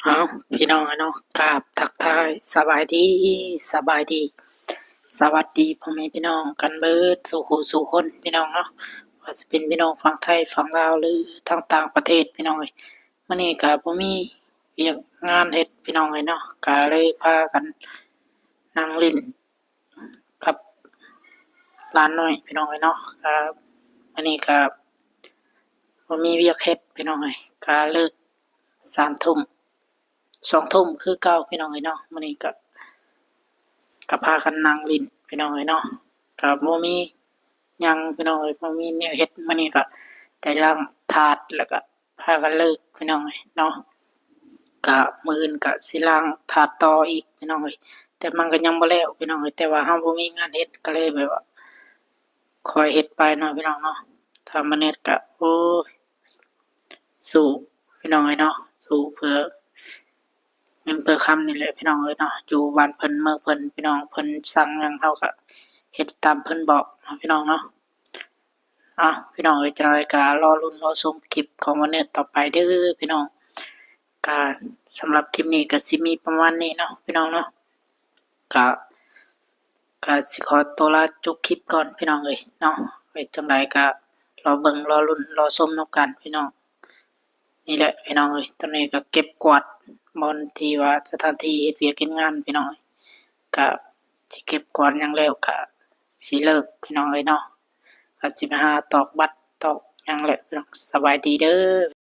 ເອົາ ພີ່ນ້ອງເນາະ ກາບທັກທາຍສະບາຍດີ ສະບາຍດີ ສະຫວັດດີພໍ່ແມ່ພີ່ນ້ອງກັນເບິດສູ່ຜູ້ສູ່ຄົນ ພີ່ນ້ອງເນາະ ວ່າຊິເປັນພີ່ນ້ອງຝັ່ງໄທ ຝັ່ງລາວ ຫຼື ທາງຕ່າງປະເທດ ພີ່ນ້ອງເອີຍ. ມື້ນີ້ກະບໍ່ມີວຽກງານເຮັດ ພີ່ນ້ອງເອີຍເນາະ ກະເລີຍພາກັນນັ່ງຫຼິ້ນກັບຫຼານນ້ອຍ ພີ່ນ້ອງເອີຍເນາະ. ກະມື້ນີ້ກະບໍ່ມີວຽກເຮັດ ພີ່ນ້ອງເອີຍ ກະເລີກສາມທຸ່ມ ສອງທຸ່ມຄືເກົ່າ ພີ່ນ້ອງເອີຍເນາະ. ມື້ນີ້ກະ ກະພາກັນນັ່ງຫຼິ້ນ ພີ່ນ້ອງເອີຍເນາະ ກະບໍ່ມີຫຍັງ ພີ່ນ້ອງເອີຍ ບໍ່ມີແນວເຮັດ. ມື້ນີ້ກະໄດ້ລ້າງຖາດ ແລ້ວກະພາກັນເລີກ ພີ່ນ້ອງເອີຍເນາະ. ກະມື້ອື່ນກະຊິລ້າງຖາດຕໍ່ອີກ ພີ່ນ້ອງເອີຍ ແຕ່ມັນກະຍັງບໍ່ແລ້ວ ພີ່ນ້ອງເອີຍ ແຕ່ວ່າເຮົາບໍ່ມີງານເຮັດ ກະເລີຍແບບວ່າຄ່ອຍເຮັດໄປເນາະ ພີ່ນ້ອງເນາະ. ຖ້າມັນເຮັດກະ ໂອ້ຍ ສູ້ ພີ່ນ້ອງເອີຍເນາະ ສູ້ເພື່ອເງິນເພື່ອຄຳນີ້ແຫຼະ ພີ່ນ້ອງເອີຍເນາະ. ຢູ່ບ້ານເພິ່ນເມືອງເພິ່ນ ພີ່ນ້ອງເພິ່ນສັ່ງຫຍັງ ເຮົາກະເຮັດຕາມເພິ່ນບອກເນາະ ພີ່ນ້ອງເນາະ. ເອົາ ພີ່ນ້ອງເອີຍ ຈັ່ງໃດກະລໍລຸ້ນລໍຊົມຄລິບຂອງວັນເນີດຕໍ່ໄປເດີ ພີ່ນ້ອງ. ກະສຳລັບຄລິບນີ້ກະຊິມີປະມານນີ້ເນາະ ພີ່ນ້ອງເນາະ. ກະ ກະຊິຂໍຕົວລາຈົບຄລິບກ່ອນ ພີ່ນ້ອງເອີຍເນາະ. ເປັນຈັ່ງໃດກະລໍເບິ່ງລໍລຸ້ນລໍຊົມນຳກັນ ພີ່ນ້ອງ. ນີ້ແຫຼະ ພີ່ນ້ອງເອີຍ ຕອນນີ້ກະເກັບກວາດບ່ອນທີ່ວ່າສະຖານທີ່ເຮັດວຽກເຮັດງານ ພີ່ນ້ອງເອີຍ ກະຊິເກັບກວາດຫຍັງແລ້ວກະຊິເລີກ ພີ່ນ້ອງເອີຍເນາະ. ກະຊິໄປຫາຕອກບັດຕອກຫຍັງແຫຼະ ພີ່ນ້ອງ. ສະບາຍດີເດີ.